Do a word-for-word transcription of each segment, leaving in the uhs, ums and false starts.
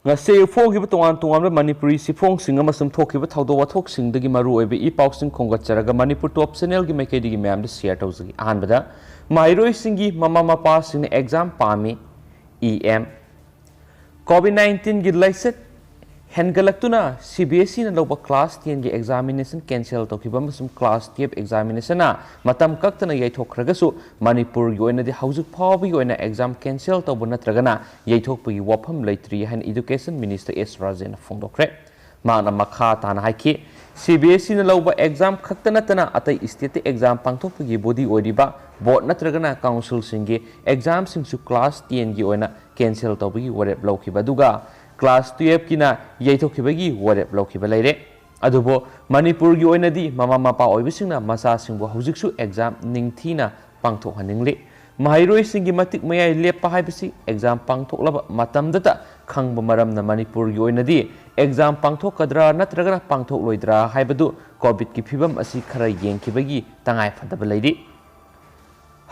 ꯉꯁꯤ ꯐꯣꯡꯈꯤꯕ ꯇꯣꯉꯥꯟ ꯇꯣꯉꯥꯟꯕ ꯃꯅꯤꯄꯨꯔꯤ ꯆꯦꯐꯣꯡꯁꯤꯡ ꯑꯃꯁꯨꯡ ꯊꯣꯛꯈꯤꯕ ꯊꯧꯗꯣꯛ ꯋꯥꯊꯣꯛꯁꯤꯡꯗꯒꯤ ꯃꯔꯨꯑꯣꯏꯕ ꯏ ꯄꯥꯎꯁꯤꯡ ꯈꯣꯝꯒꯠꯆꯔꯒ ꯃꯅꯤꯄꯨꯔ ꯇꯣꯞ ꯆꯦꯅꯦꯜꯒꯤ ꯃꯥꯏꯀꯩꯗꯒꯤ ꯃꯌꯥꯝꯗ ꯁꯤꯌꯔ ꯇꯧꯖꯒꯦ꯫ ꯑꯍꯥꯟꯕꯗ, ꯃꯍꯩꯔꯣꯏꯁꯤꯡꯒꯤ ꯃꯃꯥ ꯃꯄꯥꯁꯤꯡꯅ ꯑꯦꯛꯖꯥꯝ ꯄꯥꯝꯃꯤ꯫ E M. ꯀꯣꯚꯤꯗ ꯅꯥꯏꯟꯇꯤꯟꯒꯤ ꯂꯥꯏꯆꯠ ꯍꯦꯟꯒꯠꯂꯛꯇꯨꯅ ꯁꯤ ꯕꯤ ꯑꯦꯁ ꯏꯅ ꯂꯧꯕ ꯀ꯭ꯂꯥꯁ ꯇꯦꯟꯒꯤ ꯑꯦꯛꯖꯥꯃꯤꯅꯦꯁꯟ ꯀꯦꯟꯁꯦꯜ ꯇꯧꯈꯤꯕ ꯑꯃꯁꯨꯡ ꯀ꯭ꯂꯥꯁ ꯇꯨꯌꯦꯜꯐ ꯑꯦꯛꯖꯥꯃꯤꯅꯦꯁꯟꯅ ꯃꯇꯝ ꯀꯛꯇꯅ ꯌꯩꯊꯣꯛꯈ꯭ꯔꯒꯁꯨ, ꯃꯅꯤꯄꯨꯔꯒꯤ ꯑꯣꯏꯅꯗꯤ ꯍꯧꯖꯤꯛ ꯐꯥꯎꯕꯒꯤ ꯑꯣꯏꯅ ꯑꯦꯛꯖꯥꯝ ꯀꯦꯟꯁꯦꯜ ꯇꯧꯕ ꯅꯠꯇ꯭ꯔꯒꯅ ꯌꯩꯊꯣꯛꯄꯒꯤ ꯋꯥꯐꯝ ꯂꯩꯇ꯭ꯔꯤ ꯍꯥꯏꯅ ꯏꯗꯨꯀꯦꯁꯟ ꯃꯤꯅꯤꯁꯇꯔ ꯑꯦꯁ ꯔꯥꯖꯦꯟꯅ ꯐꯣꯡꯗꯣꯛꯈ꯭ꯔꯦ꯫ ꯃꯍꯥꯛꯅ ꯃꯈꯥ ꯇꯥꯅ ꯍꯥꯏꯈꯤ, ꯁꯤ ꯕꯤ ꯑꯦꯁ ꯏꯅ ꯂꯧꯕ ꯑꯦꯛꯖꯥꯝ ꯈꯛꯇ ꯅꯠꯇꯅ ꯑꯇꯩ ꯁ꯭ꯇꯦꯠꯇ ꯑꯦꯛꯖꯥꯝ ꯄꯥꯡꯊꯣꯛꯄꯒꯤ ꯕꯣꯗꯤ ꯑꯣꯏꯔꯤꯕ ꯕꯣꯔꯗ ꯅꯠꯇ꯭ꯔꯒꯅ ꯀꯥꯎꯟꯁꯤꯜꯁꯤꯡꯒꯤ ꯑꯦꯛꯖꯥꯝꯁꯤꯡꯁꯨ ꯀ꯭ꯂꯥꯁ ꯇꯦꯟꯒꯤ ꯑꯣꯏꯅ ꯀꯦꯟꯁꯦꯜ ꯇꯧꯕꯒꯤ ꯋꯥꯔꯦꯞ ꯂꯧꯈꯤꯕ, ꯑꯗꯨꯒ ꯀ꯭ꯂꯥꯁ ꯇꯨꯌꯦꯜꯐꯀꯤꯅ ꯌꯩꯊꯣꯛꯈꯤꯕꯒꯤ ꯋꯥꯔꯦꯞ ꯂꯧꯈꯤꯕ ꯂꯩꯔꯦ꯫ ꯑꯗꯨꯕꯨ ꯃꯅꯤꯄꯨꯔꯒꯤ ꯑꯣꯏꯅꯗꯤ ꯃꯃꯥ ꯃꯄꯥ ꯑꯣꯏꯕꯁꯤꯡꯅ ꯃꯆꯥꯁꯤꯡꯕꯨ ꯍꯧꯖꯤꯛꯁꯨ ꯑꯦꯛꯖꯥꯝ ꯅꯤꯡꯊꯤꯅ ꯄꯥꯡꯊꯣꯛꯍꯟꯅꯤꯡꯂꯤ꯫ ꯃꯍꯩꯔꯣꯏꯁꯤꯡꯒꯤ ꯃꯇꯤꯛ ꯃꯌꯥꯏ ꯂꯦꯞꯄ ꯍꯥꯏꯕꯁꯤ ꯑꯦꯛꯖꯥꯝ ꯄꯥꯡꯊꯣꯛꯂꯕ ꯃꯇꯝꯗꯇ ꯈꯪꯕ ꯃꯔꯝꯅ ꯃꯅꯤꯄꯨꯔꯒꯤ ꯑꯣꯏꯅꯗꯤ ꯑꯦꯛꯖꯥꯝ ꯄꯥꯡꯊꯣꯛꯀꯗ꯭ꯔꯥ ꯅꯠꯇ꯭ꯔꯒꯅ ꯄꯥꯡꯊꯣꯛꯂꯣꯏꯗ꯭ꯔꯥ ꯍꯥꯏꯕꯗꯨ ꯀꯣꯚꯤꯗꯀꯤ ꯐꯤꯕꯝ ꯑꯁꯤ ꯈꯔ ꯌꯦꯡꯈꯤꯕꯒꯤ ꯇꯉꯥꯏ ꯐꯗꯕ ꯂꯩꯔꯤ꯫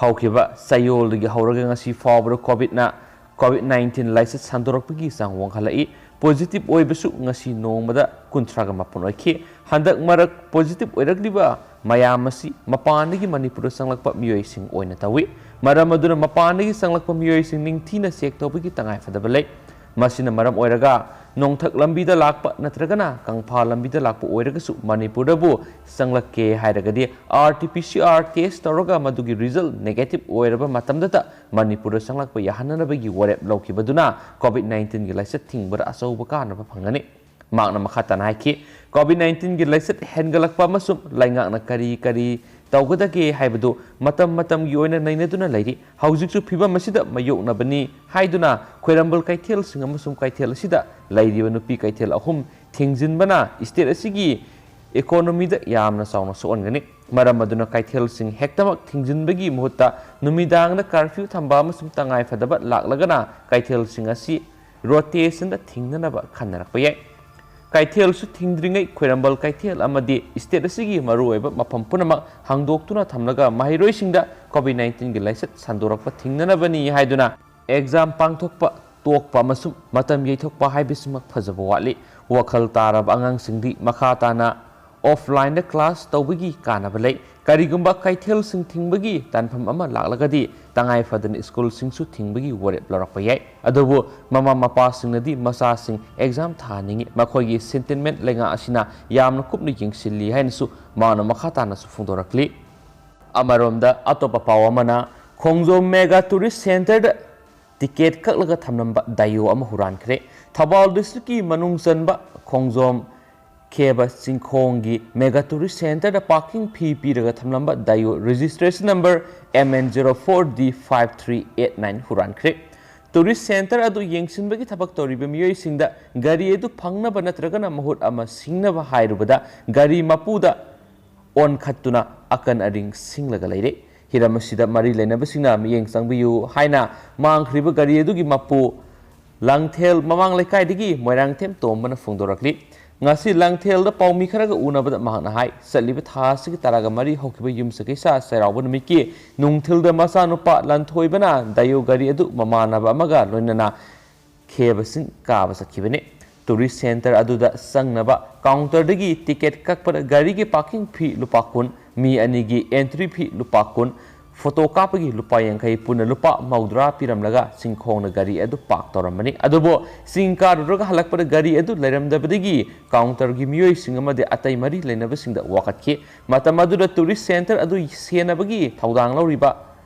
ꯍꯧꯈꯤꯕ ꯆꯌꯣꯜꯗꯒꯤ ꯍꯧꯔꯒ ꯉꯁꯤ ꯐꯥꯎꯕꯗ ꯀꯣꯚꯤꯗꯅ, ꯀꯣꯚꯤꯗ ꯅꯥꯏꯟꯇꯤꯟ ꯂꯥꯏꯆꯠ ꯁꯟꯗꯣꯔꯛꯄꯒꯤ ꯆꯥꯡ ꯋꯥꯡꯈꯠꯂꯛꯏ꯫ ꯄꯣꯖꯤꯇꯤꯚ ꯑꯣꯏꯕꯁꯨ ꯉꯁꯤ ꯅꯣꯡꯃꯗ ꯀꯨꯟꯊ꯭ꯔꯥꯒ ꯃꯥꯄꯟ ꯑꯣꯏꯈꯤ꯫ ꯍꯟꯗꯛ ꯃꯔꯛ ꯄꯣꯖꯤꯇꯤꯚ ꯑꯣꯏꯔꯛꯂꯤꯕ ꯃꯌꯥꯝ ꯑꯁꯤ ꯃꯄꯥꯟꯗꯒꯤ ꯃꯅꯤꯄꯨꯔꯗ ꯆꯪꯂꯛꯄ ꯃꯤꯑꯣꯏꯁꯤꯡ ꯑꯣꯏꯅ ꯇꯧꯏ꯫ ꯃꯔꯝ ꯑꯗꯨꯅ ꯃꯄꯥꯟꯗꯒꯤ ꯆꯪꯂꯛꯄ ꯃꯤꯑꯣꯏꯁꯤꯡ ꯅꯤꯡꯊꯤꯅ ꯆꯦꯛ ꯇꯧꯕꯒꯤ ꯇꯉꯥꯏꯐꯗꯕ ꯂꯩ꯫ ꯃꯁꯤꯅ ꯃꯔꯝ ꯑꯣꯏꯔꯒ ꯅꯣꯡꯊꯛ ꯂꯝꯕꯤꯗ ꯂꯥꯛꯄ ꯅꯠꯇ꯭ꯔꯒꯅ ꯀꯪꯐꯥ ꯂꯝꯕꯤꯗ ꯂꯥꯛꯄ ꯑꯣꯏꯔꯒꯁꯨ ꯃꯅꯤꯄꯨꯔꯗꯕꯨ ꯆꯪꯂꯛꯀꯦ ꯍꯥꯏꯔꯒꯗꯤ R T P C R test ꯇꯧꯔꯒ ꯃꯗꯨꯒꯤ ꯔꯤꯖꯜ ꯅꯦꯒꯦꯇꯤꯚ ꯑꯣꯏꯔꯕ ꯃꯇꯝꯗꯇ ꯃꯅꯤꯄꯨꯔꯗ ꯆꯪꯂꯛꯄ ꯌꯥꯍꯟꯅꯅꯕꯒꯤ ꯋꯥꯔꯦꯞ ꯂꯧꯈꯤꯕꯗꯨꯅ ꯀꯣꯚꯤꯗ ꯅꯥꯏꯟꯇꯤꯟꯒꯤ ꯂꯥꯏꯆꯠ ꯊꯤꯡꯕꯗ ꯑꯆꯧꯕ ꯀꯥꯟꯅꯕ ꯐꯪꯒꯅꯤ꯫ ꯃꯍꯥꯛꯅ ꯃꯈꯥ ꯇꯥꯅ ꯍꯥꯏꯈꯤ, ꯀꯣꯚꯤꯗ ꯅꯥꯏꯟꯇꯤꯟꯒꯤ ꯂꯥꯏꯆꯠ ꯍꯦꯟꯒꯠꯂꯛꯄ ꯑꯃꯁꯨꯡ ꯂꯩꯉꯥꯛꯅ ꯀꯔꯤ ꯀꯔꯤ ꯇꯧꯒꯗꯒꯦ ꯍꯥꯏꯕꯗꯨ ꯃꯇꯝ ꯃꯇꯝꯒꯤ ꯑꯣꯏꯅ ꯅꯩꯅꯗꯨꯅ ꯂꯩꯔꯤ꯫ ꯍꯧꯖꯤꯛꯁꯨ ꯐꯤꯚꯝ ꯑꯁꯤꯗ ꯃꯥꯌꯣꯛꯅꯕꯅꯤ ꯍꯥꯏꯗꯨꯅ ꯈ꯭ꯋꯥꯏꯔꯝꯕꯟ ꯀꯩꯊꯦꯜꯁꯤꯡ ꯑꯃꯁꯨꯡ ꯀꯩꯊꯦꯜ ꯑꯁꯤꯗ ꯂꯩꯔꯤꯕ ꯅꯨꯄꯤ ꯀꯩꯊꯦꯜ ꯑꯍꯨꯝ ꯊꯤꯡꯖꯤꯟꯕꯅ ꯁ꯭ꯇꯦꯠ ꯑꯁꯤꯒꯤ ꯏꯀꯣꯅꯣꯃꯤꯗ ꯌꯥꯝꯅ ꯆꯥꯎꯅ ꯁꯣꯛꯍꯟꯒꯅꯤ꯫ ꯃꯔꯝ ꯑꯗꯨꯅ ꯀꯩꯊꯦꯜꯁꯤꯡ ꯍꯦꯛꯇꯃꯛ ꯊꯤꯡꯖꯤꯟꯕꯒꯤ ꯃꯍꯨꯠꯇ ꯅꯨꯃꯤꯗꯥꯡꯗ ꯀꯔꯐ꯭ꯌꯨ ꯊꯝꯕ ꯑꯃꯁꯨꯡ ꯇꯉꯥꯏꯐꯗꯕ ꯂꯥꯛꯂꯒꯅ ꯀꯩꯊꯦꯜꯁꯤꯡ ꯑꯁꯤ ꯔꯣꯇꯦꯁꯟꯗ ꯊꯤꯡꯅꯅꯕ ꯈꯟꯅꯔꯛꯄ ꯌꯥꯏ꯫ ꯀꯩꯊꯦꯜꯁꯨ ꯊꯤꯡꯗ꯭ꯔꯤꯉꯩ ꯈ꯭ꯋꯥꯏꯔꯝꯕꯟ ꯀꯩꯊꯦꯜ ꯑꯃꯗꯤ ꯁ꯭ꯇꯦꯠ ꯑꯁꯤꯒꯤ ꯃꯔꯨꯑꯣꯏꯕ ꯃꯐꯝ ꯄꯨꯝꯅꯃꯛ ꯍꯥꯡꯗꯣꯛꯇꯨꯅ ꯊꯝꯂꯒ ꯃꯍꯩꯔꯣꯏꯁꯤꯡꯗ ꯀꯣꯚꯤꯗ ꯅꯥꯏꯟꯇꯤꯟꯒꯤ ꯂꯥꯏꯆꯠ ꯁꯟꯗꯣꯔꯛꯄ ꯊꯤꯡꯅꯅꯕꯅꯤ ꯍꯥꯏꯗꯨꯅ ꯑꯦꯛꯖꯥꯝ ꯄꯥꯡꯊꯣꯛꯄ ꯇꯣꯛꯄ ꯑꯃꯁꯨꯡ ꯃꯇꯝ ꯌꯩꯊꯣꯛꯄ ꯍꯥꯏꯕꯁꯤꯃꯛ ꯐꯖꯕ ꯋꯥꯠꯂꯤ꯫ ꯋꯥꯈꯜ ꯇꯥꯔꯕ ꯑꯉꯥꯡꯁꯤꯡꯗꯤ ꯃꯈꯥ ꯇꯥꯅ ꯑꯣꯐꯂꯥꯏꯟꯗ ꯀ꯭ꯂꯥꯁ ꯇꯧꯕꯒꯤ ꯀꯥꯟꯅꯕ ꯂꯩ꯫ ꯀꯔꯤꯒꯨꯝꯕ ꯀꯩꯊꯦꯜꯁꯤꯡ ꯊꯤꯡꯕꯒꯤ ꯇꯥꯟꯐꯝ ꯑꯃ ꯂꯥꯛꯂꯒꯗꯤ, ꯇꯉꯥꯏ ꯐꯗꯅ ꯁ꯭ꯀꯨꯜꯁꯤꯡꯁꯨ ꯊꯤꯡꯕꯒꯤ ꯋꯥꯔꯦꯞ ꯂꯧꯔꯛꯄ ꯌꯥꯏ꯫ ꯑꯗꯨꯕꯨ ꯃꯃꯥ ꯃꯄꯥꯁꯤꯡꯅꯗꯤ ꯃꯆꯥꯁꯤꯡ ꯑꯦꯛꯖꯥꯝ ꯊꯥꯍꯟꯅꯤꯡꯏ꯫ ꯃꯈꯣꯏꯒꯤ ꯁꯦꯟꯇꯤꯃꯦꯟꯠ ꯂꯩꯉꯥꯛ ꯑꯁꯤꯅ ꯌꯥꯝꯅ ꯀꯨꯞꯅ ꯌꯦꯡꯁꯤꯜꯂꯤ ꯍꯥꯏꯅꯁꯨ ꯃꯍꯥꯛꯅ ꯃꯈꯥ ꯇꯥꯅꯁꯨ ꯐꯣꯡꯗꯣꯔꯛꯂꯤ꯫ ꯑꯃꯔꯣꯝꯗ, ꯑꯇꯣꯞꯄ ꯄꯥꯎ ꯑꯃꯅ, ꯈꯣꯡꯖꯣꯝ ꯃꯦꯒꯥ ꯇꯨꯔꯤꯁ ꯁꯦꯟꯇꯔꯗ ꯇꯤꯀꯦꯠ ꯀꯛꯂꯒ ꯊꯝꯂꯝꯕ ꯗꯥꯏꯌꯣ ꯑꯃ ꯍꯨꯔꯥꯟꯈ꯭ꯔꯦ꯫ ꯊꯧꯕꯥꯜ ꯗꯤꯁꯇ꯭ꯔꯤꯛꯀꯤ ꯃꯅꯨꯡ ꯆꯟꯕ ꯈꯣꯡꯖꯣꯝ ꯈꯦꯕ ꯆꯤꯡꯈꯣꯡꯒꯤ ꯃꯦꯒꯥ ꯇꯨꯔꯤꯁ ꯁꯦꯟꯇꯔꯗ ꯄꯥꯔꯀꯤꯡ ꯐꯤ ꯄꯤꯔꯒ ꯊꯝꯂꯝꯕ Dio registration number M N zero four D five three eight nine ꯍꯨꯔꯥꯟꯈ꯭ꯔꯦ꯫ ꯇꯨꯔꯤꯁ ꯁꯦꯟꯇꯔ ꯑꯗꯨ ꯌꯦꯡꯁꯤꯟꯕꯒꯤ ꯊꯕꯛ ꯇꯧꯔꯤꯕ ꯃꯤꯑꯣꯏꯁꯤꯡꯗ ꯒꯥꯔꯤ ꯑꯗꯨ ꯐꯪꯅꯕ ꯅꯠꯇ꯭ꯔꯒꯅ ꯃꯍꯨꯠ ꯑꯃ ꯁꯤꯟꯅꯕ ꯍꯥꯏꯔꯨꯕꯗ, ꯒꯥꯔꯤ ꯃꯄꯨꯗ ꯑꯣꯟꯈꯠꯇꯨꯅ ꯑꯀꯟ ꯑꯔꯤꯡ ꯁꯤꯡꯂꯒ ꯂꯩꯔꯦ꯫ ꯍꯤꯔꯝ ꯑꯁꯤꯗ ꯃꯔꯤ ꯂꯩꯅꯕꯁꯤꯡꯅ ꯃꯤꯠꯌꯦꯡ ꯆꯪꯕꯤꯌꯨ ꯍꯥꯏꯅ ꯃꯥꯡꯈ꯭ꯔꯤꯕ ꯒꯥꯔꯤ ꯑꯗꯨꯒꯤ ꯃꯄꯨ ꯂꯥꯡꯊꯦꯜ ꯃꯃꯥꯡ ꯂꯩꯀꯥꯏꯗꯒꯤ ꯃꯣꯏꯔꯥꯡꯊꯦꯝ ꯇꯣꯝꯕꯅ ꯐꯣꯡꯗꯣꯔꯛꯂꯤ꯫ ꯉꯁꯤ ꯂꯥꯡꯊꯦꯜꯗ ꯄꯥꯎꯃꯤ ꯈꯔꯒ ꯎꯅꯕꯗ ꯃꯍꯥꯛꯅ ꯍꯥꯏ, ꯆꯠꯂꯤꯕ ꯊꯥ ꯑꯁꯤꯒꯤ ꯇꯔꯥꯒ ꯃꯔꯤ ꯍꯧꯈꯤꯕ ꯌꯨꯝꯁꯀꯩꯁ ꯆꯩꯔꯥꯎꯕ ꯅꯨꯃꯤꯠꯀꯤ ꯅꯨꯡꯊꯤꯜꯗ ꯃꯆꯥꯅꯨꯄꯥ ꯂꯟꯊꯣꯏꯕꯅ ꯗꯥꯏꯌꯣ ꯒꯥꯔꯤ ꯑꯗꯨ ꯃꯃꯥꯟꯅꯕ ꯑꯃꯒ ꯂꯣꯏꯅꯅ ꯈꯦꯕ ꯆꯤꯡ ꯀꯥꯕ ꯆꯠꯈꯤꯕꯅꯤ꯫ ꯇꯨꯔꯤꯁ ꯁꯦꯟꯇꯔ ꯑꯗꯨꯗ ꯆꯪꯅꯕ ꯀꯥꯎꯟꯇꯔꯗꯒꯤ ꯇꯤꯀꯦꯠ ꯀꯛꯄꯗ ꯒꯥꯔꯤꯒꯤ ꯄꯥꯔꯀꯤꯡ ꯐꯤ ꯂꯨꯄꯥ ꯀꯨꯟ, ꯃꯤ ꯑꯅꯤꯒꯤ ꯑꯦꯟꯇ꯭ꯔꯤ ꯐꯤ ꯂꯨꯄꯥ ꯀꯨꯟ, ꯐꯣꯇꯣ ꯀꯥꯞꯄꯒꯤ ꯂꯨꯄꯥ ꯌꯥꯡꯈꯩ, ꯄꯨꯟꯅ ꯂꯨꯄꯥ ꯃꯧꯗ꯭ꯔꯥ ꯄꯤꯔꯝꯂꯒ ꯆꯤꯡꯈꯣꯡꯗ ꯒꯥꯔꯤ ꯑꯗꯨ ꯄꯥꯔꯛ ꯇꯧꯔꯝꯕꯅꯤ꯫ ꯑꯗꯨꯕꯨ ꯆꯤꯡ ꯀꯥꯔꯨꯔꯒ ꯍꯜꯂꯛꯄꯗ ꯒꯥꯔꯤ ꯑꯗꯨ ꯂꯩꯔꯝꯗꯕꯗꯒꯤ ꯀꯥꯎꯟꯇꯔꯒꯤ ꯃꯤꯑꯣꯏꯁꯤꯡ ꯑꯃꯗꯤ ꯑꯇꯩ ꯃꯔꯤ ꯂꯩꯅꯕꯁꯤꯡꯗ ꯋꯥꯀꯠꯈꯤ꯫ ꯃꯇꯝ ꯑꯗꯨꯗ ꯇꯨꯔꯤꯁ ꯁꯦꯟꯇꯔ ꯑꯗꯨ ꯁꯦꯟꯅꯕꯒꯤ ꯊꯧꯗꯥꯡ ꯂꯧꯔꯤꯕ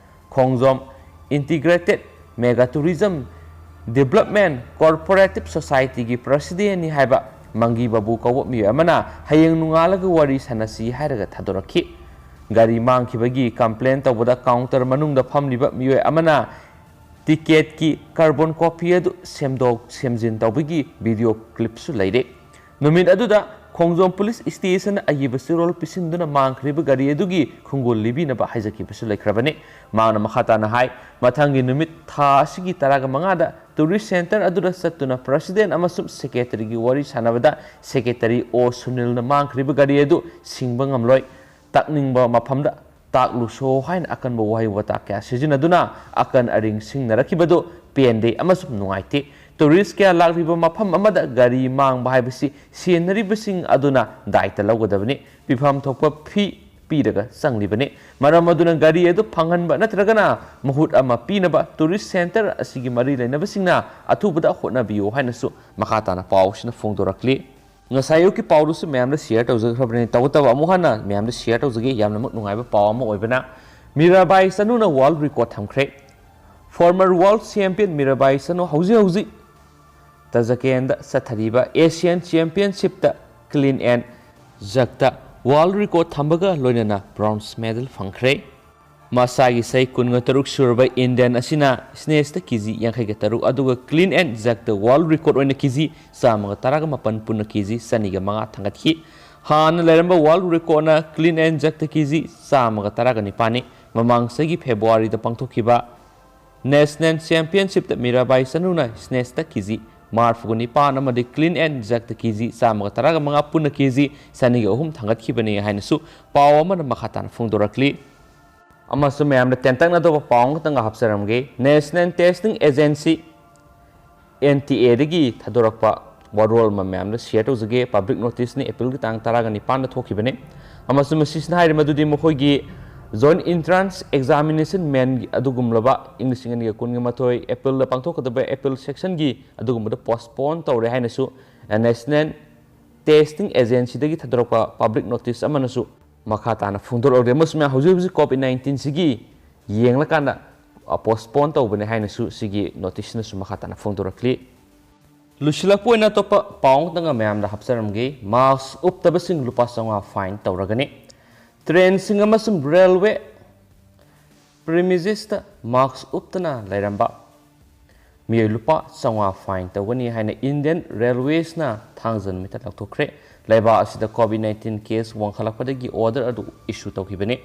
ꯈꯣꯡꯖꯣꯝ Integrated Mega Tourism Development Cooperative Societyꯒꯤ ꯄ꯭ꯔꯁꯤꯗꯦꯟꯅꯤ ꯍꯥꯏꯕ ꯃꯪꯒꯤ ꯕꯥꯕꯨ ꯀꯧꯕ ꯃꯤꯑꯣꯏ ꯑꯃꯅ ꯍꯌꯦꯡ ꯅꯣꯡꯉꯥꯜꯂꯒ ꯋꯥꯔꯤ ꯁꯥꯟꯅꯁꯤ ꯍꯥꯏꯔꯒ ꯊꯥꯗꯣꯔꯛꯈꯤ꯫ ꯒꯥꯔꯤ ꯃꯥꯡꯈꯤꯕꯒꯤ ꯀꯝꯄ꯭ꯂꯦꯟ ꯇꯧꯕꯗ ꯀꯥꯎꯟꯇꯔ ꯃꯅꯨꯡꯗ ꯐꯝꯂꯤꯕ ꯃꯤꯑꯣꯏ ꯑꯃꯅ ꯇꯤꯀꯦꯠꯀꯤ ꯀꯥꯔꯕꯣꯟ ꯀꯣꯄꯤ ꯑꯗꯨ ꯁꯦꯝꯗꯣꯛ ꯁꯦꯝꯖꯤꯟ ꯇꯧꯕꯒꯤ ꯚꯤꯗꯤꯑꯣ ꯀ꯭ꯂꯤꯞꯁꯨ ꯂꯩꯔꯦ꯫ ꯅꯨꯃꯤꯠ ꯑꯗꯨꯗ ꯈꯣꯡꯖꯣꯝ ꯄꯨꯂꯤꯁ ꯁ꯭ꯇꯦꯁꯟꯗ ꯑꯏꯕ ꯆꯦꯔꯣꯜ ꯄꯤꯁꯤꯟꯗꯨꯅ ꯃꯥꯡꯈ꯭ꯔꯤꯕ ꯒꯥꯔꯤ ꯑꯗꯨꯒꯤ ꯈꯣꯡꯒꯨꯜ ꯂꯤꯕꯤꯅꯕ ꯍꯥꯏꯖꯈꯤꯕꯁꯨ ꯂꯩꯈ꯭ꯔꯕꯅꯤ꯫ ꯃꯍꯥꯛꯅ ꯃꯈꯥ ꯇꯥꯅ ꯍꯥꯏ, ꯃꯊꯪꯒꯤ ꯅꯨꯃꯤꯠ ꯊꯥ ꯑꯁꯤꯒꯤ ꯇꯔꯥꯒ ꯃꯉꯥꯗ ꯇꯨꯔꯤꯁ ꯁꯦꯟꯇꯔ ꯑꯗꯨꯗ ꯆꯠꯇꯨꯅ ꯄ꯭ꯔꯁꯤꯗꯦꯟ ꯑꯃꯁꯨꯡ ꯁꯦꯀ꯭ꯔꯦꯇꯔꯤꯒꯤ ꯋꯥꯔꯤ ꯁꯥꯟꯅꯕꯗ ꯁꯦꯀ꯭ꯔꯦꯇꯔꯤ ꯑꯣ ꯁꯨꯅꯤꯜꯅ ꯃꯥꯡꯈ꯭ꯔꯤꯕ ꯒꯥꯔꯤ ꯑꯗꯨ ꯁꯤꯡꯕ ꯉꯝꯂꯣꯏ, ꯇꯥꯛꯅꯤꯡꯕ ꯃꯐꯝꯗ ꯇꯥꯛꯂꯨꯁꯣ ꯍꯥꯏꯅ ꯑꯀꯟꯕ ꯋꯥꯍꯩ ꯋꯥꯇꯥ ꯀꯌꯥ ꯁꯤꯖꯤꯟꯅꯗꯨꯅ ꯑꯀꯟ ꯑꯔꯤꯡ ꯁꯤꯡꯅꯔꯛꯈꯤꯕꯗꯨ ꯄꯦꯟꯗꯦ ꯑꯃꯁꯨꯡ ꯅꯨꯡꯉꯥꯏꯇꯦ꯫ ꯇꯨꯔꯤꯁ ꯀꯌꯥ ꯂꯥꯛꯂꯤꯕ ꯃꯐꯝ ꯑꯃꯗ ꯒꯥꯔꯤ ꯃꯥꯡꯕ ꯍꯥꯏꯕꯁꯤ ꯁꯦꯟꯅꯔꯤꯕꯁꯤꯡ ꯑꯗꯨꯅ ꯗꯥꯏꯇ ꯂꯧꯒꯗꯕꯅꯤ꯫ ꯄꯤꯐꯝ ꯊꯣꯛꯄ ꯐꯤ ꯄꯤꯔꯒ ꯆꯪꯂꯤꯕꯅꯤ꯫ ꯃꯔꯝ ꯑꯗꯨꯅ ꯒꯥꯔꯤ ꯑꯗꯨ ꯐꯪꯍꯟꯕ ꯅꯠꯇ꯭ꯔꯒꯅ ꯃꯍꯨꯠ ꯑꯃ ꯄꯤꯅꯕ ꯇꯨꯔꯤꯁ ꯁꯦꯟꯇꯔ ꯑꯁꯤꯒꯤ ꯃꯔꯤ ꯂꯩꯅꯕꯁꯤꯡꯅ ꯑꯊꯨꯕꯗ ꯍꯣꯠꯅꯕꯤꯌꯨ ꯍꯥꯏꯅꯁꯨ ꯃꯈꯥ ꯇꯥꯅ ꯄꯥꯎ ꯑꯁꯤꯅ ꯐꯣꯡꯗꯣꯔꯛꯂꯤ꯫ ꯉꯁꯥꯏ ꯑꯌꯨꯛꯀꯤ ꯄꯥꯎꯗꯨꯁꯨ ꯃꯌꯥꯝꯗ ꯁꯤꯌꯔ ꯇꯧꯖꯈ꯭ꯔꯕꯅꯤ꯫ ꯇꯧꯕꯇꯕꯨ ꯑꯃꯨꯛ ꯍꯟꯅ ꯃꯌꯥꯝꯗ ꯁꯤꯌꯔ ꯇꯧꯖꯒꯦ꯫ ꯌꯥꯝꯅꯃꯛ ꯅꯨꯡꯉꯥꯏꯕ ꯄꯥꯎ ꯑꯃ ꯑꯣꯏꯕꯅ, ꯃꯤꯔꯥꯕꯥꯏ ꯆꯅꯨꯅ ꯋꯥꯔꯜ ꯔꯦꯀꯣꯔꯗ ꯊꯝꯈ꯭ꯔꯦ꯫ Former world champion Mirabai Chanu ꯍꯧꯖꯤꯛ ꯍꯧꯖꯤꯛ ꯇꯥꯖꯀꯦꯟꯗ ꯆꯠꯊꯔꯤꯕ ꯑꯦꯁꯤꯌꯥꯟ ꯆꯦꯝꯄꯤꯌꯟꯁꯤꯞꯇ ꯀ꯭ꯂꯤꯟ ꯑꯦꯟ ꯖꯛꯇ ꯋꯥꯔꯜ ꯔꯦꯀꯣꯔꯗ ꯊꯝꯕꯒ ꯂꯣꯏꯅꯅ ꯕ꯭ꯔꯣꯟꯖ ꯃꯦꯗꯜ ꯐꯪꯈ꯭ꯔꯦ꯫ ꯃꯁꯥꯒꯤ ꯆꯍꯤ ꯀꯨꯟꯒ ꯇꯔꯨꯛ ꯁꯨꯔꯕ ꯏꯟꯗꯤꯌꯟ ꯑꯁꯤꯅ ꯁ꯭ꯅꯦꯆꯇ ꯀꯦ ꯖꯤ ꯌꯥꯡꯈꯩꯒ ꯇꯔꯨꯛ, ꯑꯗꯨꯒ ꯀ꯭ꯂꯤꯟ ꯑꯦꯟ ꯖꯛꯇ ꯋꯥꯔꯜ ꯔꯦꯀꯣꯔꯗ ꯑꯣꯏꯅ ꯀꯦ ꯖꯤ ꯆꯥꯝꯃꯒ ꯇꯔꯥꯒ ꯃꯥꯄꯟ, ꯄꯨꯟꯅ ꯀꯦ ꯖꯤ ꯆꯅꯤꯒ ꯃꯉꯥ ꯊꯥꯡꯒꯠꯈꯤ꯫ ꯍꯥꯟꯅ ꯂꯩꯔꯝꯕ ꯋꯥꯔꯜ ꯔꯦꯀꯣꯔꯗꯅ ꯀ꯭ꯂꯤꯟ ꯑꯦꯟ ꯖꯛꯇ ꯀꯦ ꯖꯤ ꯆꯥꯝꯃꯒ ꯇꯔꯥꯒ ꯅꯤꯄꯥꯟꯅꯤ꯫ ꯃꯃꯥꯡ ꯆꯍꯤꯒꯤ ꯐꯦꯕ꯭ꯔꯨꯋꯥꯔꯤꯗ ꯄꯥꯡꯊꯣꯛꯈꯤꯕ ꯅꯦꯁꯅꯦꯜ ꯆꯦꯝꯄꯤꯌꯟꯁꯤꯞꯇ ꯃꯤꯔꯥꯕꯥꯏ ꯆꯅꯨꯅ ꯁ꯭ꯅꯦꯆꯇ ꯀꯦ ꯖꯤ ꯃꯔꯤꯐꯨꯒ ꯅꯤꯄꯥꯟ ꯑꯃꯗꯤ ꯀ꯭ꯂꯤꯟ ꯑꯦꯟ ꯖꯛꯇ ꯀꯦ ꯖꯤ ꯆꯥꯝꯃꯒ ꯇꯔꯥꯒ ꯃꯉꯥ, ꯄꯨꯟꯅ ꯀꯦ ꯖꯤ ꯆꯅꯤꯒ ꯑꯍꯨꯝ ꯊꯥꯡꯒꯠꯈꯤꯕꯅꯤ ꯍꯥꯏꯅꯁꯨ ꯄꯥꯎ ꯑꯃꯅ ꯃꯈꯥ ꯇꯥꯅ ꯐꯣꯡꯗꯣꯔꯛꯂꯤ꯫ ꯑꯃꯁꯨꯡ ꯃꯌꯥꯝꯗ ꯇꯦꯟꯇꯛꯅꯗꯕ ꯄꯥꯎ ꯑꯃꯈꯛꯇꯪꯒ ꯍꯥꯞꯆꯔꯝꯒꯦ꯫ National testing agency, N T ꯑꯦꯗꯒꯤ ꯊꯥꯗꯣꯔꯛꯄ ꯋꯥꯔꯣꯜ ꯑꯃ ꯃꯌꯥꯝꯗ ꯁꯤꯌꯔ ꯇꯧꯖꯒꯦ꯫ ꯄꯕ꯭ꯂꯤꯛ ꯅꯣꯇꯤꯁꯅꯤ, ꯑꯦꯄ꯭ꯔꯤꯜꯒꯤ ꯇꯥꯡ ꯇꯔꯥꯒ ꯅꯤꯄꯥꯟꯗ ꯊꯣꯛꯈꯤꯕꯅꯤ꯫ ꯑꯃꯁꯨꯡ ꯃꯁꯤꯁꯤꯅ ꯍꯥꯏꯔꯤ ꯃꯗꯨꯗꯤ ꯃꯈꯣꯏꯒꯤ ꯖꯣꯏꯟꯠ ꯑꯦꯟꯇ꯭ꯔꯥꯟꯁ ꯑꯦꯛꯖꯥꯃꯤꯅꯦꯁꯟ ꯃꯦꯟꯒꯤ ꯑꯗꯨꯒꯨꯝꯂꯕ ꯏꯪ ꯂꯤꯁꯤꯡ ꯑꯅꯤꯒ ꯀꯨꯟꯒ ꯃꯥꯊꯣꯏ ꯑꯦꯄ꯭ꯔꯤꯜꯗ ꯄꯥꯡꯊꯣꯛꯀꯗꯕ ꯑꯦꯄ꯭ꯔꯤꯜ ꯁꯦꯁꯟꯒꯤ ꯑꯗꯨꯒꯨꯝꯕꯗ ꯄꯣꯁꯄꯣꯟ ꯇꯧꯔꯦ ꯍꯥꯏꯅꯁꯨ ꯅꯦꯁꯅꯦꯜ ꯇꯦꯁꯇꯤꯡ ꯑꯦꯖꯦꯟꯁꯤꯗꯒꯤ ꯊꯥꯗꯣꯔꯛꯄ ꯄꯕ꯭ꯂꯤꯛ ꯅꯣꯇꯤꯁ ꯑꯃꯅꯁꯨ ꯃꯈꯥ ꯇꯥꯅ ꯐꯣꯡꯗꯣꯔꯛꯂꯤ꯫ ꯑꯃꯁꯨꯡ ꯃꯌꯥꯝ ꯍꯧꯖꯤꯛ ꯍꯧꯖꯤꯛ ꯀꯣꯚꯤꯗ ꯅꯥꯏꯟꯇꯤꯟꯁꯤꯒꯤ ꯌꯦꯡꯂꯀꯥꯟꯗ, ꯑ, ꯄꯣꯁꯄꯣꯟ ꯇꯧꯕꯅꯦ ꯍꯥꯏꯅꯁꯨ ꯁꯤꯒꯤ ꯅꯣꯇꯤꯁꯅꯁꯨ ꯃꯈꯥ ꯇꯥꯅ ꯐꯣꯡꯗꯣꯔꯛꯂꯤ꯫ ꯂꯣꯏꯁꯤꯜꯂꯛꯄ ꯑꯣꯏꯅ ꯑꯇꯣꯞꯄ ꯄꯥꯎ ꯑꯃꯇꯪꯒ ꯃꯌꯥꯝꯗ ꯍꯥꯞꯆꯔꯝꯒꯦ꯫ ꯃꯥꯁ꯭ꯛ ꯎꯞꯇꯕꯁꯤꯡ ꯂꯨꯄꯥ ꯆꯥꯝꯃꯉꯥ ꯐꯥꯏꯟ ꯇꯧꯔꯒꯅꯤ꯫ ꯇ꯭ꯔꯦꯟꯁꯤꯡ ꯑꯃꯁꯨꯡ ꯔꯦꯜꯋꯦ ꯄ꯭ꯔꯤꯃꯤꯁꯦꯁꯇ ꯃꯥꯁ꯭ꯛ ꯎꯞꯇꯅ ꯂꯩꯔꯝꯕ ꯃꯤꯑꯣꯏ ꯂꯨꯄꯥ ꯆꯥꯝꯃꯉꯥ ꯐꯥꯏꯟ ꯇꯧꯒꯅꯤ ꯍꯥꯏꯅ ꯏꯟꯗꯤꯌꯟ ꯔꯦꯜꯋꯦꯁꯅ ꯊꯥꯡꯖ ꯅꯨꯃꯤꯠꯇ ꯂꯥꯎꯊꯣꯛꯈ꯭ꯔꯦ꯫ ꯂꯩꯕꯥꯛ ꯑꯁꯤꯗ ꯀꯣꯚꯤꯗ ꯅꯥꯏꯟꯇꯤꯟ ꯀꯦꯁ ꯋꯥꯡꯈꯠꯂꯛꯄꯗꯒꯤ ꯑꯣꯔꯗꯔ ꯑꯗꯨ ꯏꯁꯨ ꯇꯧꯈꯤꯕꯅꯤ꯫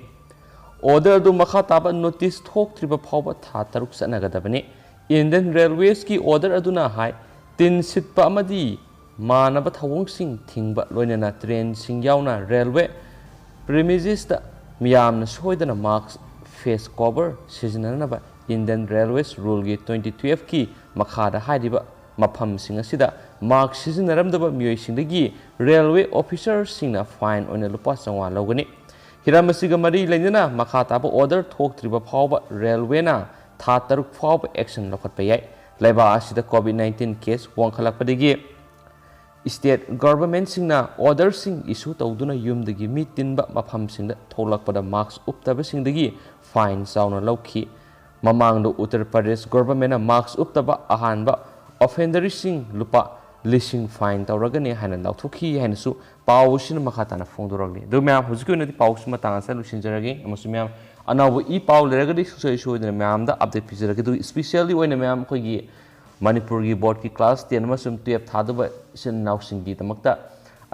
ꯑꯣꯔꯗꯔ ꯑꯗꯨ ꯃꯈꯥ ꯇꯥꯕ ꯅꯣꯇꯤꯁ ꯊꯣꯛꯇ꯭ꯔꯤꯕ ꯐꯥꯎꯕ ꯊꯥ ꯇꯔꯨꯛ ꯆꯠꯅꯒꯗꯕꯅꯤ꯫ ꯏꯟꯗꯤꯌꯟ ꯔꯦꯜꯋꯦꯁꯀꯤ ꯑꯣꯔꯗꯔ ꯑꯗꯨꯅ ꯍꯥꯏ, ꯇꯤꯟ ꯁꯤꯠꯄ ꯑꯃꯗꯤ ꯃꯥꯟꯅꯕ ꯊꯧꯑꯣꯡꯁꯤꯡ ꯊꯤꯡꯕ, ꯂꯣꯏꯅꯅ ꯇ꯭ꯔꯦꯟꯁꯤꯡ ꯌꯥꯎꯅ ꯔꯦꯜꯋꯦ ꯄ꯭ꯔꯤꯃꯤꯁꯦꯁꯇ ꯃꯤꯌꯥꯝꯅ ꯁꯣꯏꯗꯅ ꯃꯥꯁ꯭ꯛ, ꯐꯦꯁ ꯀꯣꯚꯔ ꯁꯤꯖꯤꯟꯅꯅꯕ Indian Railways Ruleꯒꯤ twenty twelveꯀꯤ ꯃꯈꯥꯗ ꯍꯥꯏꯔꯤꯕ ꯃꯐꯝꯁꯤꯡ ꯑꯁꯤꯗ mask ꯁꯤꯖꯤꯟꯅꯔꯝꯗꯕ ꯃꯤꯑꯣꯏꯁꯤꯡꯗꯒꯤ railway officerꯁꯤꯡꯅ fine ꯑꯣꯏꯅ ꯂꯨꯄꯥ ꯆꯥꯝꯃꯉꯥ ꯂꯧꯒꯅꯤ꯫ ꯍꯤꯔꯝ ꯑꯁꯤꯒ ꯃꯔꯤ ꯂꯩꯅꯅ ꯃꯈꯥ ꯇꯥꯕ order ꯊꯣꯛꯇ꯭ꯔꯤꯕ ꯐꯥꯎꯕ railwayꯅ ꯊꯥ ꯇꯔꯨꯛ ꯐꯥꯎꯕ action ꯂꯧꯈꯠꯄ ꯌꯥꯏ꯫ ꯂꯩꯕꯥꯛ ꯑꯁꯤꯗ COVID nineteen case ꯋꯥꯡꯈꯠꯂꯛꯄꯗꯒꯤ state governmentꯁꯤꯡꯅ orderꯁꯤꯡ issue ꯇꯧꯗꯨꯅ ꯌꯨꯝꯗꯒꯤ ꯃꯤ ꯇꯤꯟꯕ ꯃꯐꯝꯁꯤꯡꯗ ꯊꯣꯛꯂꯛꯄꯗ mask ꯎꯞꯇꯕꯁꯤꯡꯗꯒꯤ fine ꯆꯥꯎꯅ ꯂꯧꯈꯤ꯫ ꯃꯃꯥꯡꯗ ꯎꯠꯇꯔ ꯄ꯭ꯔꯗꯦꯁ governmentꯅ mask ꯎꯞꯇꯕ ꯑꯍꯥꯟꯕ offenderꯁꯤꯡ ꯂꯨꯄꯥ ꯂꯤꯁꯤꯡ fine ꯇꯧꯔꯒꯅꯤ ꯍꯥꯏꯅ ꯂꯥꯎꯊꯣꯛꯈꯤ ꯍꯥꯏꯅꯁꯨ ꯄꯥꯎ ꯑꯁꯤꯅ ꯃꯈꯥ ꯇꯥꯅ ꯐꯣꯡꯗꯣꯔꯛꯂꯤ꯫ ꯑꯗꯨ ꯃꯌꯥꯝ, ꯍꯧꯖꯤꯛꯀꯤ ꯑꯣꯏꯅꯗꯤ ꯄꯥꯎꯁꯤ ꯃꯇꯥꯡ ꯑꯁꯤꯗ ꯂꯣꯏꯁꯤꯟꯖꯔꯒꯦ, ꯑꯃꯁꯨꯡ ꯃꯌꯥꯝ ꯑꯅꯧꯕ ꯏ ꯄꯥꯎ ꯂꯩꯔꯒꯗꯤ ꯁꯨꯡꯁꯣꯏ ꯁꯣꯏꯗꯅ ꯃꯌꯥꯝꯗ update ꯄꯤꯖꯔꯛꯀꯦ꯫ ꯑꯗꯨ specially ꯑꯣꯏꯅ ꯃꯌꯥꯝ ꯑꯩꯈꯣꯏꯒꯤ ꯃꯅꯤꯄꯨꯔꯒꯤ boardꯀꯤ class ten ꯑꯃꯁꯨꯡ twelve ꯊꯥꯗꯧꯕ ꯏꯆꯤꯟ ꯏꯅꯥꯎꯁꯤꯡꯒꯤꯗꯃꯛꯇ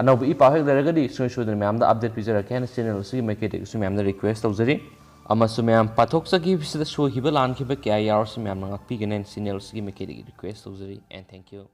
ꯑꯅꯧꯕ ꯏ ꯄꯥꯎ ꯍꯦꯛ ꯂꯩꯔꯒꯗꯤ ꯁꯨꯡꯁꯣꯏ ꯁꯣꯏꯗꯅ ꯃꯌꯥꯝꯗ update ꯄꯤꯖꯔꯛꯀꯦ ꯍꯥꯏꯅ channel ꯑꯁꯤꯒꯤ ꯃꯥꯏꯀꯩꯗꯒꯤꯁꯨ ꯃꯌꯥꯝꯗ request ꯇꯧꯖꯔꯤ꯫ ꯑꯃꯁꯨꯡ ꯃꯌꯥꯝ ꯄꯥꯊꯣꯛꯆꯈꯤꯕꯁꯤꯗ ꯁꯣꯏꯈꯤꯕ ꯂꯥꯟꯈꯤꯕ ꯀꯌꯥ ꯌꯥꯎꯔꯁꯨ ꯃꯌꯥꯝꯅ ꯉꯥꯛꯄꯤꯒꯅꯤ ꯍꯥꯏꯅ channel ꯑꯁꯤꯒꯤ ꯃꯥꯏꯀꯩꯗꯒꯤ request ꯇꯧꯖꯔꯤ꯫ And thank you꯫